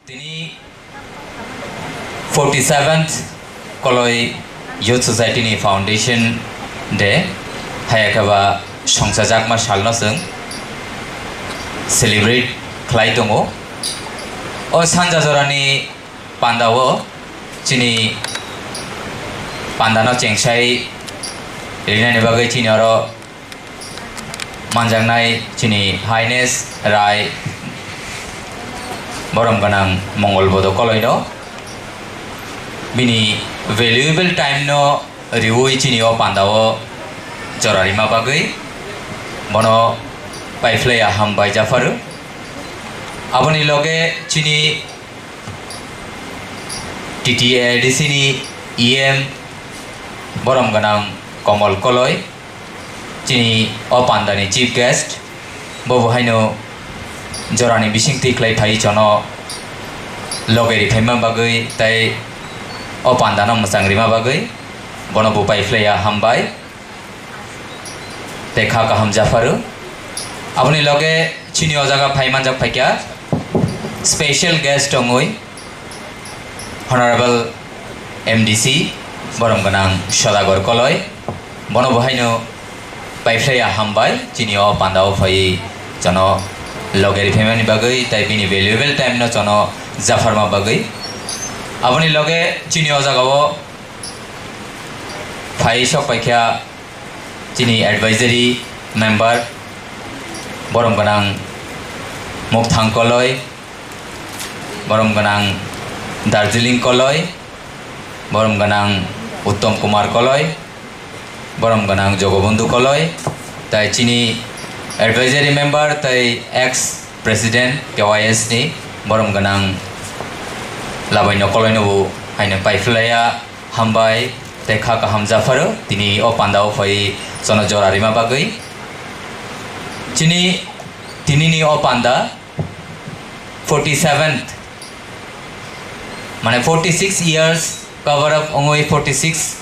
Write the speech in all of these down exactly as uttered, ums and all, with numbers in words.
Tini forty seventh Koloi Youth Society ni Foundation Day, haya khe ba songchajakma salno chwng celebrate khlai tongo. O sanja jorani pandao chini pandano chengsai rinani bagwi chini oro manjaknai chini Highness Rai borom gwnang Mongol Bodo Koloino bini valuable time no riwi chini o pandao jora rima bagwi bono paiphlaiya hambai japharu. Aboni loge chini T T A D C ni E M borom gwnang Komol Koloi, chini o pandani chief guest, bo bo haino jorani bisingtwi khlai phai chono loge ri phaima bagwi tei o pandano mwchang rima bagwi bono bo paiphlaiya hambai tei kha kaham japharu. Aboni loge chini o jaga phai manjak phaikha special guest wngwi Honorable M D C borom gwnang Sodagor Koloi, bono bo haino paiphlaiya hambai chini o pandao phaiwi chono loge ri phaimani bagwi tei bini valuable time no chono japharma bagwi. Aboni loge chini o jagao phai sok paikha chini advisory member borom gwnang Mukthang Koloi, borom gwnang Darjeeling Koloi, borom gwnang Uttom Kumar Koloi, borom gwnang Jogobondhu Koloi, tai chini advisory member tai ex president K Y S ni borom gwnang Labaino Koloino bo haino paiphlaiya hambai tei kha kaham japharu tini o pandao phai chono jora rima bagwi. Chini tinini o panda forty seventh, mane forty six years cover up wngwi forty six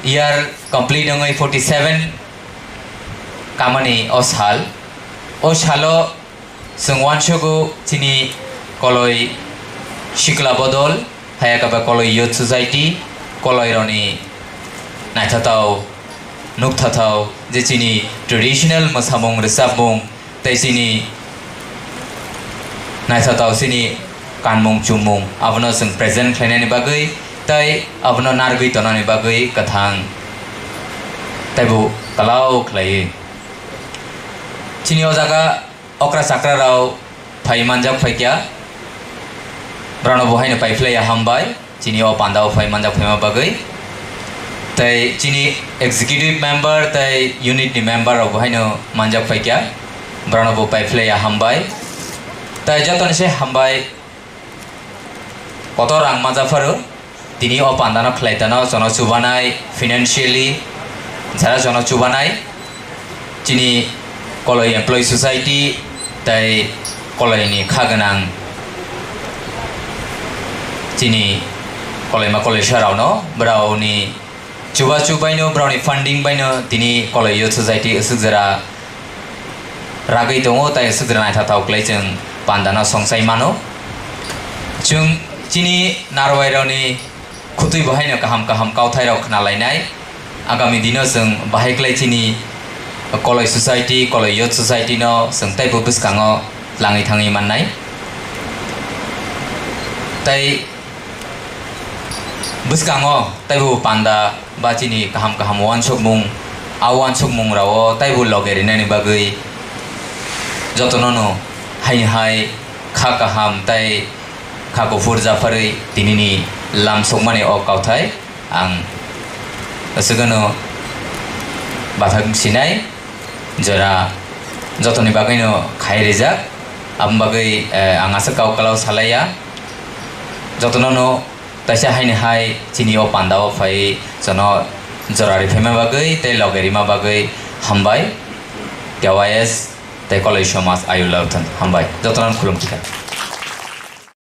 year complete wngwi forty seven kamani o sal. O salo chwng uansugo chini Koloi Sikla Bodol, haya khe ba Koloi Youth Society, Koloirokni naithathao, nukthathao je chini traditional mwsamung rwchapmung tei chini naithathao chini kanmung chumung abono chwng present khlainani bagwi tei abono narwgwi tongnani bagwi kwthang teibo kwlao khlaiwi. Chini o jaga okra chakra rok phai manjak phaikha, borokno bo haino paiphlaiya hambai chini o pandao phai manjak phaima bagwi. Tei chini executive member tei unit ni member rok bo haino manjak phaikha, borokno bo paiphlaiya hambai. Tei jotoni se hambai. Kotor rang ma japharu, tini o pandano khlai tano, chono chubanai financially, jara chono chubanai, chini Koloi Employee Society tei Koloini kha gwnang chini Koloima Koloisa rokno, borokni chubachu baino, borokni funding baino tini Koloi Youth Society aswk jora ragwi tongo, tai aswk jora naithathao khlai chwng pandano songsai mano. Chwng chini narwai rokni khutwi bo haino kaham kaham kauthai rok khna lainai. Agami dino chwng bahai khlai chini Koloi Society, Koloi Youth Society no chwng teibo bwskango langwi thangwi mannai. Tai bwskango teibo panda ba chini kaham kaham uansukmung, a uansukmung rao teibo loge rinani bagwi jotono no haini hai kha kaham tei kha kuphur japharwi tinini lam sokmani o kauthai ang aswkano bathak sinai. Jora jotoni bagwino khai rijak, aboni bagwi, eh, ang aswk kau kalau salaiya. Jotono no taisa haini hai chini o pandao phai jono jora riphaima bagwi tei loge rima bagwi hambai. K Y S tei Koloi Somaj Ayur Lauthon hambai. Jotono khulum tikha.